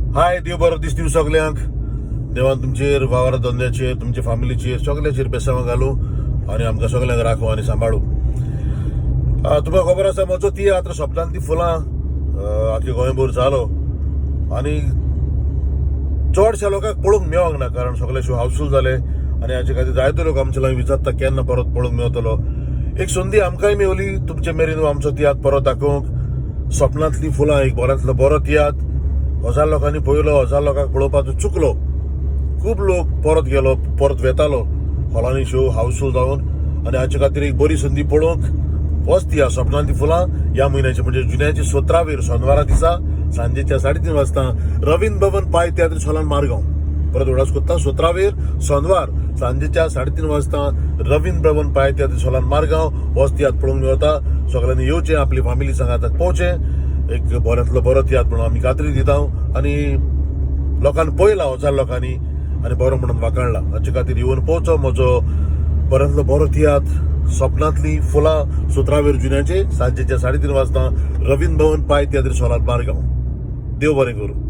हाय, देव बरो दीस दिवं सगल्यांक. देवान तुमचेर, वावर धंद्याचेर, तुमच्या फामिलीचेर, सगल्याचेर बेसांव घालूं आनी आमकां सगल्यांक राखूं आनी सांबाळूं. तुमकां खबर आसा, म्हजो तियात्र सपनान ती फुलां आख्खे गोंयभर जालो आनी चडश्या लोकांक पळोवंक मेळोंक ना, कारण सगळे शो हाऊसफूल जाले आनी हाचे खातीर जायते लोक आमचे लागीं विचारता, केन्ना परत पळोवंक मेळटलो. एक संदी आमकांय मेवली तुमचे मेरेन आमचो तियात्र परत दाखोवंक. सपनांतली फुलां एक बऱ्यांतलो बरो तियात्र. हजार लोकांनी पळयलो, हजार लोकांक पळोवपाचो चुकलो. खूब लोक परत गेलो, परत वेतालो हॉलांनी शो हाऊसफूल जावन. आनी हाचे खातीर एक बरी संदी पळोवंक होच तियात्र सपनांतली फुलां ह्या म्हयन्याचे, म्हणजे जुन्याचे 17वेर सोनवारा दिसा सांजेच्या 3:30 वाजता रवींद्र भवन पाय तियात्र हॉलान मारगांव. परत उडास कोत्ता, 17वेर सोनवार सांजेच्या 3:30 वाजता रवींद्र भवन पाय तियात्र हॉलान मारगांव होच तियात्र पळोवंक मेळटा. सगळ्यांनी येवचें, आपली फामिली सांगाताक पळोवचें. एक बऱ्यांतलो बरो तियात्र म्हणून आमी खात्री दिता आनी लोकांनी पळयला, हजार लोकांनी, आनी बरो म्हणून वाखाणला. हाचे खातीर येवन पळोवचो म्हजो बऱ्यांतलो बरो तियात्र सपनांतली फुलां, 17वेर जुन्याचे सांजेच्या 3:30 वाजता रवींद्र भवन पाय तियात्र हॉलान मारगांव. देव बरें करूं.